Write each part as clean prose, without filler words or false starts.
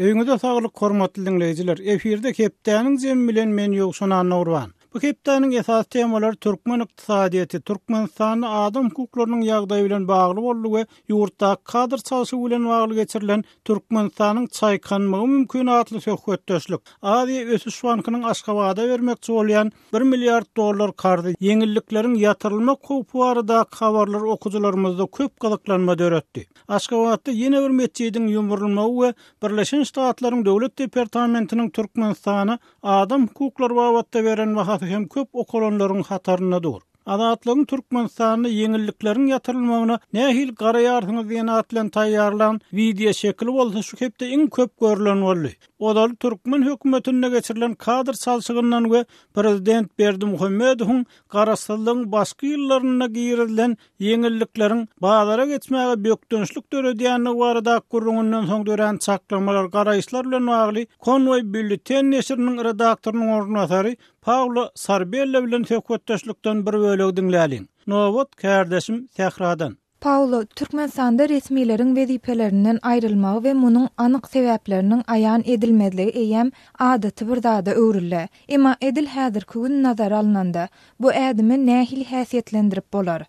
Öýüňize saglyk hormatly diňleýjiler! Efirde hepdäniň jemi bilen men Ýowşan Annagurban. Bu hepdäniň esasy temalary türkmen ykdysadyýeti, Türkmenistanda adam hukuklarynyň ýagdaýy bilen bagly boldy we ýurtdaky kadr çalşygy bilen bagly geçirilen Türkmenistanyň çaýkanmagy mümkin atly söhbetdeşlik, Aziýa ösüş bankynyň Aşgabada bermekçi bolýan Bir milliard dollar karzy, ýeňillikleriň ýatyrylmak howpy baradaky habarlar okyjylarymyzda köp gyzyklanma döretdi. Aşgabatda ýene bir metjidiň ýumrulmagy we Birleşen Ştatlaryň Döwlet departamentiniň Türkmenistana adam hukuklary babatda beren bahasy hem köp okalanlaryň hatarynda dur. Azatlygyň Türkmenistanda ýeňillikleriň ýatyrylmagyna nähili garaýarsyňyz diýen at bilen taýýarlan wideoşekili bolsa şu hepde iň köp görlen boldy. Ozal türkmen hökümetinde geçirilen kadr çalşygyndan we prezident Berdimuhamedowyň garaşsyzlygyň başky ýyllarynda girizilen ýeňillikleriň bazara geçmäge bökdençlik döredýändigi baradaky gürrüňinden soň dörän çaklamalar, garaýyşlar bilen bagly Konwoý Býulleten neşiriniň redaktorynyň orunbasary Paolo Sarbella bilen söhbetdeşlikden bir bölegi diňläliň. Nobat kärdeşim Sähradan. Paolo, Türkmenistanda resmileriň wezipelerinden aýrylmagy we munuň anyk sebäpleriniň aýan edilmezligi eýýäm adaty bir zada öwrüldi. Emma edil häzirki gün nazara alnanda, bu ädimi nähili häsiýetlendirip bolar?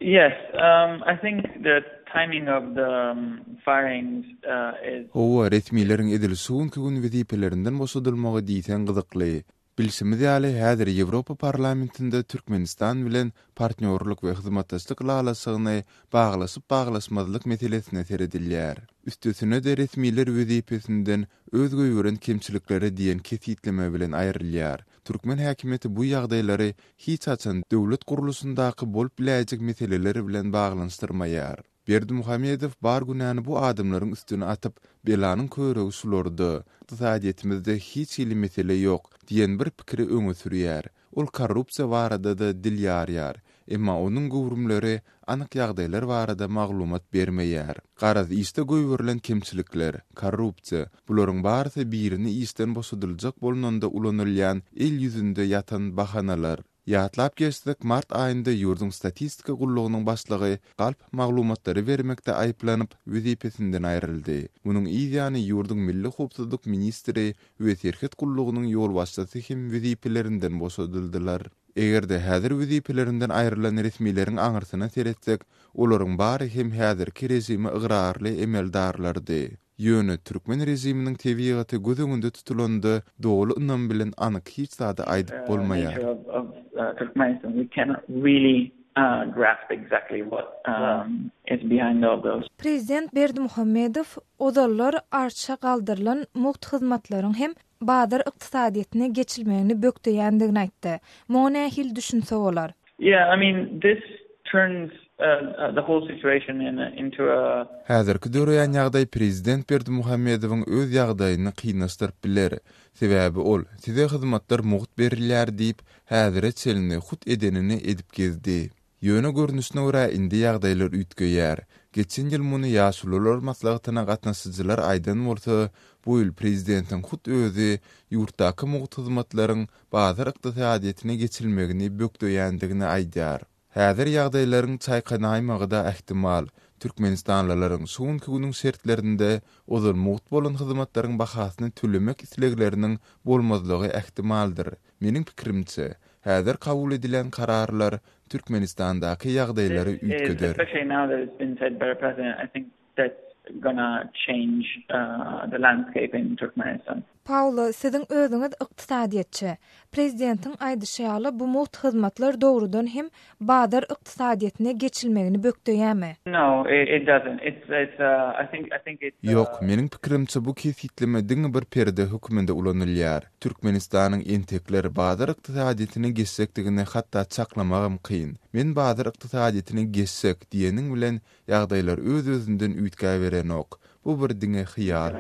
Yes, I think the timing of the firings is. Hawa, resmileriň edil şu günki gün wezipelerinden boşadylmagy diýseň gyzykly. Bilşimiz ýaly, häzir Ýewropa Parlamentinde Türkmenistan bilen Partnýorlyk we hyzmatdaşlyk ylalaşygyny baglaşyp-baglaşmazlyk meselesine seredilýär. Üstesine-de resmiler wezipesinden öz goýberen kemçilikleri diýen kesgitleme bilen aýrylýar. Türkmen häkimiýeti bu ýagdaýlary hiç haçan döwlet gurluşyndaky bolup biläýjek meseleler bilen baglanyşdyrmaýar. Berdimuhamedow bar günäni bu adamlaryň üstüne atyp, belanyň körügi şularda, ykdysadyýetimizde hiç hili mesele ýok diýen bir pikiri öňe sürýär. Ol korrupsiýa barada-da dil ýarýar. Emma onuň göwrümleri anyk ýagdaýlar barada maglumat bermeýär. Garaz, işde goýberilen kemçilikler, korrupsiýa, bularyň barysy birini işden boşadyljak bolnanda ulanylýan el ýüzünde ýatan bahanalar. Ýatlap geçsek, mart aýynda ýurduň statistika gullugynyň başlygy galp maglumatlary bermekde aýyplanyp, wezipesinden aýryldy. Munuň yz ýany ýurduň milli howpsuzlyk ministri we serhet gullugynyň ýolbaşçysy hem wezipelerinden boşadyldylar. Eger-de häzir wezipelerinden aýrylan resmileriň aňyrsyna seretsek, olaryň bary hem häzirki režime ygrarly emeldarlardy. Ýöne türkmen režiminiň tebigaty göz öňünde tutulanda doly ynam bilen anyk hiç zady aýdyp bolmaýar. Prezident Berdimuhamedow ozallar arça galdyrylan mugt hyzmatlaryň hem bazar ykdysadyýetine geçilmegini bökdeýändigini aýtdy. Muňa nähili düşünse bolar? Yeah, I mean, this turns the whole situation into a. Häzirki döreýän ýagdaý prezident Berdimuhamedowyň öz ýagdaýyny kynlaşdyryp biler. Sebäbi ol, size hyzmatlar mugt berilýär diýip, häzire çenli hut edenini edip gezdi. Ýöne görnüşine görä indi ýagdaýlar üýtgeýär. Geçen ýyl muny Ýaşulular maslahatyna gatnaşyjylar aýdan bolsa, bu ýyl prezidentiň hut özi ýurtdaky mugt hyzmatlaryň bazar ykdysadyýetine geçilmegini bökdeýändigini aýdýar. Häzir ýagdaýlaryň çaýkanaýmagy-da ähtimal. Türkmenistanlylaryň şu günki günüň şertlerinde ozal mugt bolan hyzmatlaryň bahasyny tölemek islegleriniň bolmazlygy ähtimaldyr. Meniň pikirimçe, häzir kabul edilen kararlar Türkmenistandaky ýagdaýlary üýtgeder. That's gonna change the landscape in Turkmenistan. Paolo, siziň özüňiz ykdysadyýetçi. Prezidentiň aýdyşy ýaly, bu mugt hyzmatlar dogrudan hem bazar ykdysadyýetine geçilmegini bökdeýärmi? No, it doesn't. It's, it's, I think, I think it's. Ýok, meniň pikirimçe bu kesgitleme diňe bir perde hökmünde ulanylýar. Türkmenistanyň entekler bazar ykdysadyýetine geçjekdigini hatda çaklamagam kyn. Men bazar ykdysadyýetine geçsek diýeniň bilen Ýagdaýlar öz-özünden üýtgäberenok. Bu bir diňe hyýal.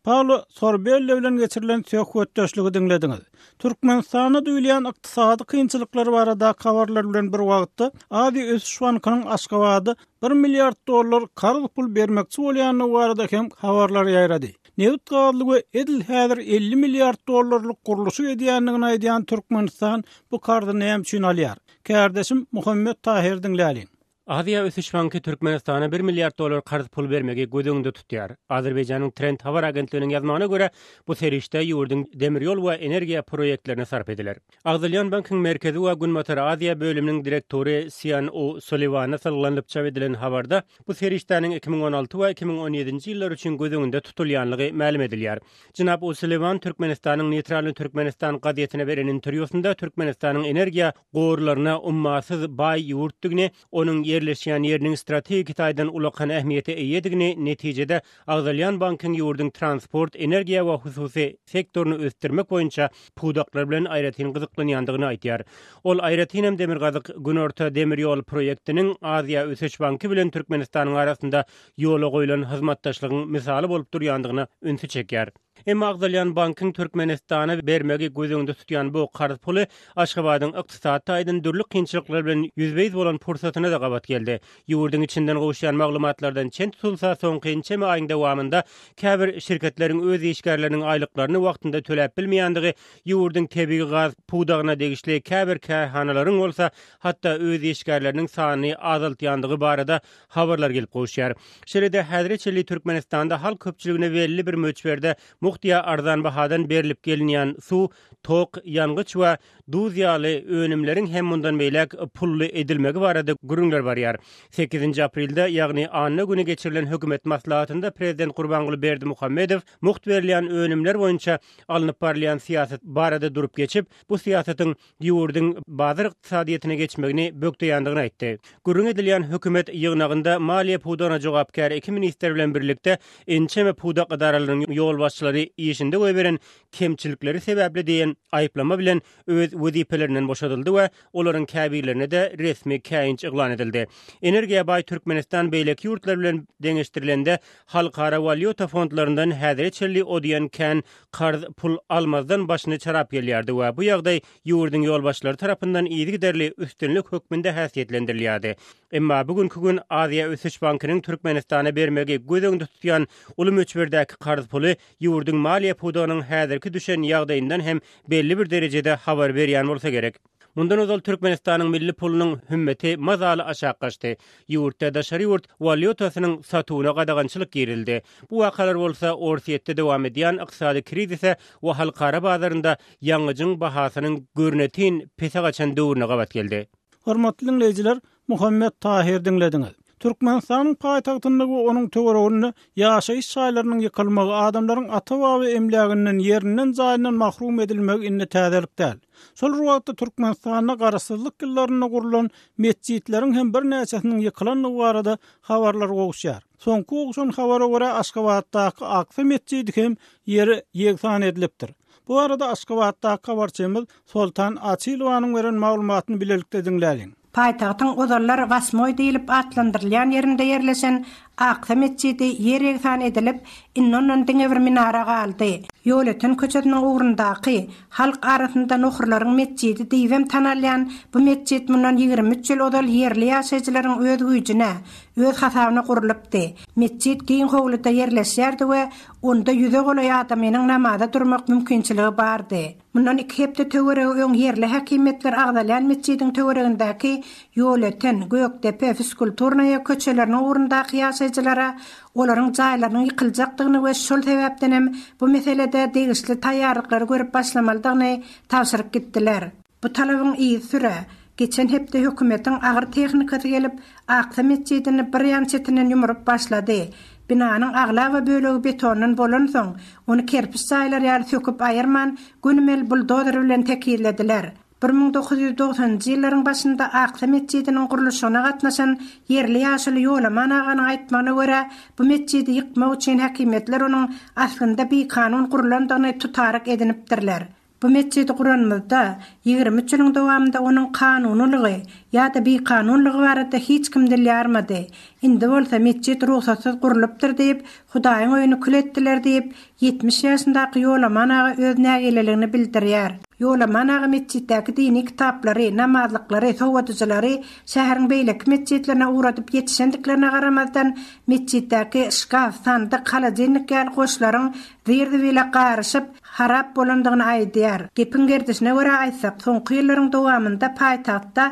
Paolo Sorbello bilen geçirilen söhbetdeşligi diňlediňiz. Türkmenistanda duýulýan ykdysady kynçylyklar baradaky habarlar bilen bir wagtda, Aziýa ösüş bankynyň Aşgabada bir milliard dollar karz pul bermekçi bolýandygy barada hem habarlar ýaýrady. Nebit-gazly we edil häzir 50 milliard dollarlyk gurluşyk edýändigini aýdýan Türkmenistan bu karzy näme üçin alýar? Kärdeşim Muhammet Tahyry diňläliň. Aziýa ösüş banky Türkmenistana bir milliard dollar karz pul bermegi göz öňünde tutýar. Azerbaýjanyň Trend habar agentliginiň ýazmagyna görä, bu serişde ýurduň demir ýol we energiýa proýektlerine sarp ediler. Agzalýan bankyň Merkezi we Günbatar Aziýa bölüminiň direktory Sian O Suliwana salgylanylyp çap edilen habarda bu serişdäniň 2016 we 2017-nji ýyllar üçin göz öňünde tutulýanlygy mälim edilýär. Jenap O Suliwan Türkmenistanyň Neýtralnyý Türkmenistan gazetine beren interwýusynda Türkmenistanyň energiýa gorlaryna ummasyz baý ýurtdygyny, onuň ýerleşýän ýeriniň strategik taýdan ulakan ähmiýete eýedigini, netijede, agzalýan bankyň ýurduň transport, energiýa we hususy sektoryny ösdürmek boýunça pudaklar bilen aýratyn gyzyklanýandygyny aýdýar. Ol aýratynam Demirgazyk, Günorta demir ýol proýektiniň Aziýa ösüş banky bilen Türkmenistanyň arasynda ýola goýlan hyzmatdaşlygyň mysaly bolup durýandygyna ünsi çekýär. Emma agzalýan bankyň Türkmenistana bermegi göz öňünde tutýan bu karz puly Aşgabadyň ykdysady taýdan dürli kynçylyklar bilen ýüzbe-ýüz bolan pursatyna-da gabat geldi. Ýurduň içinden gowuşýan maglumatlardan çen tutulsa, soňky ençeme aýyň dowamynda käbir şirketleriň öz işgärleriniň aýlyklaryny wagtynda töläp bilmeýändigi, ýurduň tebigy gaz pudagyna degişli käbir kärhanalaryň bolsa hatda öz işgärleriniň sanyny azaltýandygy barada habarlar gelip gowuşýar. Şeýle-de, häzire çenli Türkmenistanda halk köpçüligine belli bir möçberde mugt ýa arzan bahadan berlip gelinýän suw, tok, ýangyç we duz ýaly önümleriň hem mundan beýläk pully edilmegi barada gürrüňler barýar. Sekizinji aprelde, ýagny anna güni geçirilen hökümet maslahatynda prezident Gurbanguly Berdimuhamedow mugt berilýän önümler boýunça alnyp barylýan syýasat barada durup geçip, bu syýasatyň ýurduň bazar ykdysadyýetine geçmegini bökdeýändigini aýtdy. Gürrüň edilýän hökümet ýygnagynda maliýe pudagyna jogapkär iki ministr bilen birlikde ençeme pudak edaralarynyň ýolbaşçylary işinde goýberen kemçilikleri sebäpli diýen aýyplama bilen öz wezipelerinden boşadyldy we olaryň käbirlerine-de resmi käýinç yglan edildi. Energiýa baý Türkmenistan beýleki ýurtlar bilen deňeşdirilende Halkara walýuta fondlaryndan häzire çenli o diýen kän karz pul almazdan başyny çarap gelýärdi we bu ýagdaý ýurduň ýolbaşçylary tarapyndan yzygiderli üstünlik hökmünde häsiýetlendirilýärdi. Emma bu günki gün Aziýa ösüş bankynyň Türkmenistana bermegi göz öňünde tutýan uly möçberdäki karz puly ýurduň maliýe pudagynyň häzirki düşen ýagdaýyndan hem belli bir derejede habar berýän bolsa gerek. Mundan ozal Türkmenistanyň milli pulunyň hümmeti mazaly aşak gaçdy. Ýurtda daşary ýurt walýutasynyň satuwyna gadagançylyk girizildi. Bu wakalar bolsa Orsýetde dowam edýän ykdysady krizise we halkara bazarynda ýangyjyň bahasynyň görnetin pese gaçan döwrüne gabat geldi. Hormatly diňleýjiler, Muhammet Tahyr diňlediňiz. Türkmenistanyň paýtagtynda we onuň töwereginde ýaşaýyş jaýlarynyň ýykylmagy, adamlaryň ata-baba emläginden, ýerinden-jaýyndan mahrum edilmegi indi täzelik däl. Şol bir wagtda Türkmenistanda garaşsyzlyk ýyllarynda gurlan metjitleriň hem birnäçesiniň ýykylandygy barada habarlar gowuşýar. Soňky gowşan habara görä, Aşgabatdaky Aksa metjidi hem ýere ýegsan edilipdir. Bu barada Aşgabatdaky habarçymyz Soltan Açylowanyň beren maglumatyny bilelikde diňläliň. Paýtagtyň ozallar Wasmoý diýlip atlandyrylýan ýerinde ýerleşen Aksa metjidi ýer-ýegsan edilip, indi ondan diňe bir minara galdy. Ýolöten köçesiniň ugrundaky, halk arasynda Nohurlaryň metjidi diýibem tanalýan bu metjit mundan 23 ýyl ozal ýerli ýaşaýjylaryň öz güýjüne, öz hasabyna gurlupdy. Metjit giň howluda ýerleşýärdi we onda ýüze golaý adamynyň namaza durmak mümkinçiligi bardy. Mundan iki hepde töweregi öň ýerli häkimiýetler agzalýan metjidiň töweregindäki Ýolöten, Gökdepe, Fizkulturnaýa köçeleriniň ugrundaky ýaşaýjylara olaryň jaýlarynyň ýykyljakdygyny we şol sebäpdenem bu meselede degişli taýýarlyklary görüp başlamalydygyny tabşyryp gitdiler. Bu talabyň yzysüre, geçen hepde hökümetiň agyr tehnikasy gelip, Aksa metjidini bir ýan çetinden ýumuryp başlady. Binanyň aglaba bölegi betondan bolansoň, ony kerpiç jaýlar ýaly söküp aýyrman, gönümel buldozer bilen tekizlediler. 1990-njy ýyllaryň başynda Aksa metjidiniň gurluşygyna gatnaşan ýerli ýaşuly Ýolaman aganyň aýtmagyna görä, bu metjidi ýykmak üçin häkimiýetler onuň aslynda bikanun gurlandygyny tutaryk edinipdirler. Bu metjidi guranymyzda, 23 ýylyň dowamynda onuň kanunylygy ýa-da bikanunlygy barada hiç kim dil ýarmady. Indi bolsa metjit rugsatsyz gurlupdyr diýip, Hudaýyň öýüni kül etdiler diýip, 70 ýaşyndaky Ýolaman aga öz nägileligini bildirýär. Ýolaman aga metjitdäki dini kitaplary, namazlyklary, sowadyjylary şäheriň beýleki metjitlerine ugradyp ýetişendiklerine garamazdan, metjitdäki şkaf, sandyk, holodilnik ýaly goşlaryň zir-zibile garyşyp, harap bolandygyny aýdýar. Gepiň gerdişine görä aýtsak, soňky ýyllaryň dowamynda paýtagtda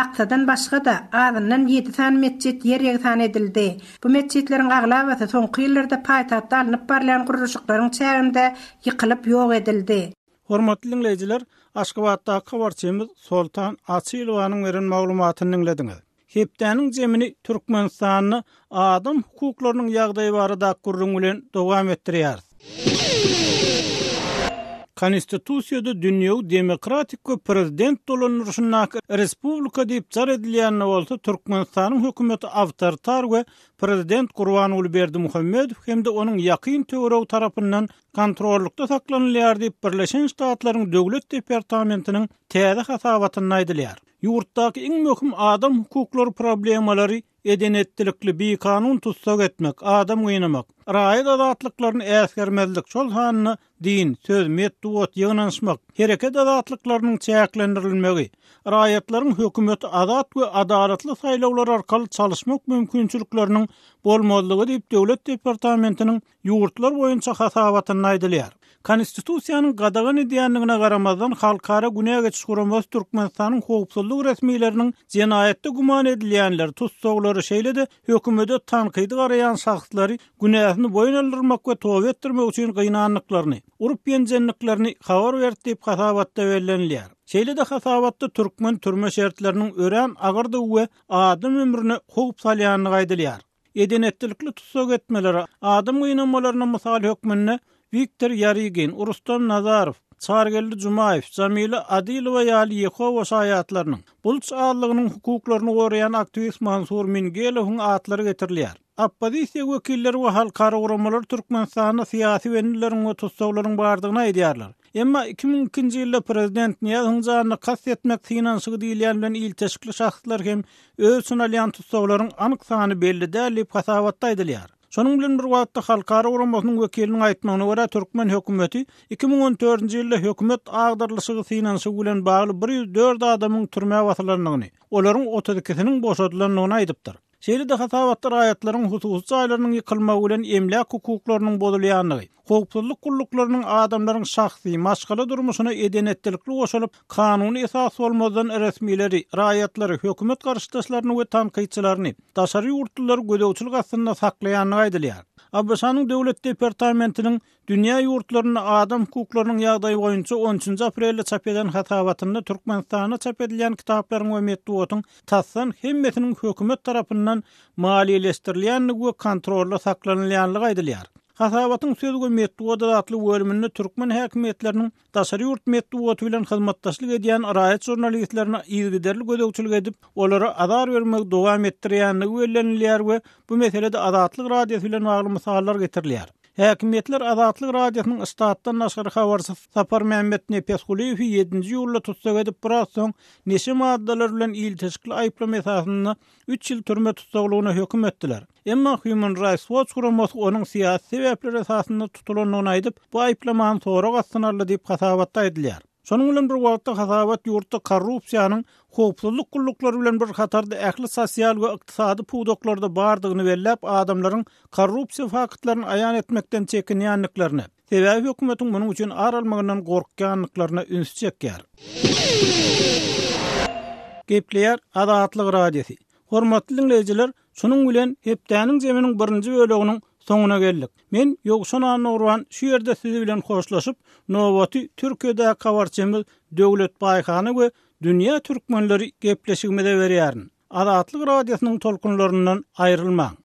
Aksadan başga-da, azyndan ýedi sany metjit ýer-ýegsan edildi. Bu metjitleriň aglabasy soňky ýyllarda paýtagtda alnyp barylýan gurluşyklaryň çäginde ýykylyp ýok edildi. Hormatly diňleýjiler, Aşgabatdaky habarçymyz Soltan Açylowanyň beren maglumatyny diňlediňiz. Hepdäniň jemini Türkmenistanda adam hukuklarynyň ýagdaýy baradaky gürrüň bilen dowam etdirýäris. Konstitusiýada dünýewi demokratik we prezident dolandyryşyndaky respublika diýip jar edilýän-de bolsa, Türkmenistanyň hökümeti awtoritar we prezident Gurbanguly Berdimuhamedow hem-de onuň ýakyn töweregi tarapyndan kontrollykda saklanylýar diýip, Birleşen Ştatlaryň Döwlet departamentiniň täze hasabatynda aýdylýar. Ýurtdaky iň möhüm adam hukuklary problemalary eden-etdilikli, bikanun tussag etmek, adam gynamak, raýat azatlyklaryny äsgermezlik, şol sanda din, söz, metbugat, ýygnanyşmak, hereket azatlyklarynyň çäklendirilmegi, raýatlaryň hökümeti azat we adalatly saýlawlar arkaly çalyşmak mümkinçilikleriniň bolmazlygy diýip, Döwlet departamentiniň ýurtlar boýunça hasabatynda aýdylýar. Konstitusiýanyň gadagan edýändigine garamazdan, Halkara günä geçiş guramasy Türkmenistanyň howpsuzlyk resmileriniň jenaýatda güman edilýänleri, tussaglary, şeýle-de hökümete tankydy garaýan şahslary günäsini boýun aldyrmak we toba etdirmek üçin gynandyklaryny, urup-ýenjendiklerini habar berdi diýip, hasabatda bellenilýär. Şeýle-de hasabatda türkmen türme şertleriniň örän agyrdygy we adam ömrüne howp salýandygy aýdylýar. Eden-etdilikli tussag etmelere, adam gynamalaryna mysal hökmünde Wiktor Ýarygin, Rustam Nazarow, Çarygeldi Jumaýew, Jamila Adylowa ýaly Ýehowa şaýatlarynyň, Bulç azlygynyň hukuklaryny goraýan aktiwist Mansur Mingelowyň atlary getirilýär. Oppozisiýa wekilleri we halkara guramalar Türkmenistanda syýasy bendileriň we tussaglaryň bardygyny aýdýarlar. Emma 2002-nji ýylda prezident Nyýazowyň janyna kast etmek synanyşygy diýilýän bilen ilteşikli şahslar hem öz içine alýan tussaglaryň anyk sany belli däl diýip, hasabatda aýdylýar. Şonuň bilen bir wagtda, halkara guramasynyň wekiliniň aýtmagyna görä, türkmen hökümeti 2014-nji ýylda hökümet agdarylyşygy synanyşygy bilen bagly 104 adamyň türmä basylandygyny, olaryň 32-siniň boşadylandygyny aýdypdyr. Şeýle-de hasabatda raýatlaryň hususy jaýlarynyň ýykylmagy bilen emläk hukuklarynyň bozulýandygy, howpsuzlyk gulluklarynyň adamlaryň şahsy, maşgala durmuşyna eden-etdilikli goşulyp, kanuny esas bolmazdan resmileri, raýatlary, hökümet garşydaşlaryny we tankytçylaryny, daşary ýurtlulary gözegçilik astynda saklaýandygy aýdylýar. ABŞ-nyň Döwlet departamentiniň Dünýä ýurtlarynda adam hukuklarynyň ýagdaýy boýunça on üçünji aprelde çap eden hasabatynda Türkmenistanda çap edilýän kitaplaryň we metbugatyň tasdan hemmesiniň hökümet tarapyndan maliýeleşdirilýändigi we kontrolda saklanylýanlygy aýdylýar. Hasabatyň Söz we metbugat azatlygy bölüminde türkmen häkimiýetleriniň daşary ýurt metbugaty bilen hyzmatdaşlyk edýän raýat žurnalistlerine yzygiderli gözegçilik edip, olara azar bermegi dowam etdirýändigi bellenilýär we bu meselede Azatlyk Radiosy bilen bagly mysallar getirilýär. Häkimiýetler Azatlyk Radiosynyň ştatdan daşary habarçysy Saparmämmet Nepesgulyýewi ýedinji iýulda tussag edip, biraz soň neşe maddalary bilen ilteşikli aýyplama esasynda üç ýyl türme tussaglygyna höküm etdiler. Emma Human Rights Watch guramasy onuň syýasy sebäpler esasynda tutulandygyny aýdyp, bu aýyplamany sorag astyna aldy diýip, hasabatda aýdylýar. Şonuň bilen bir wagtda, hasabat ýurtda korrupsiýanyň howpsuzlyk gulluklary bilen bir hatarda ähli sosial we ykdysady pudaklarda bardygyny belläp, adamlaryň korrupsiýa faktlaryny aýan etmekden çekinýändiklerine, sebäbi hökümetiň munuň üçin ar almagyndan gorkýandyklaryna ünsi çekýär. Gepleýär Azatlyk Radiosy. Hormatly diňleýjiler, şunuň bilen hepdäniň jeminiň birinji böleginiň soňuna geldik. Men Ýowşan Annagurban şu ýerde siz bilen hoşlaşyp, nobaty Türkiýedäki habarçymyz Döwlet Baýhana we Dünýä türkmenleri gepleşigimize berýärin. Azatlyk Radiosynyň tolkunlaryndan aýrylmaň!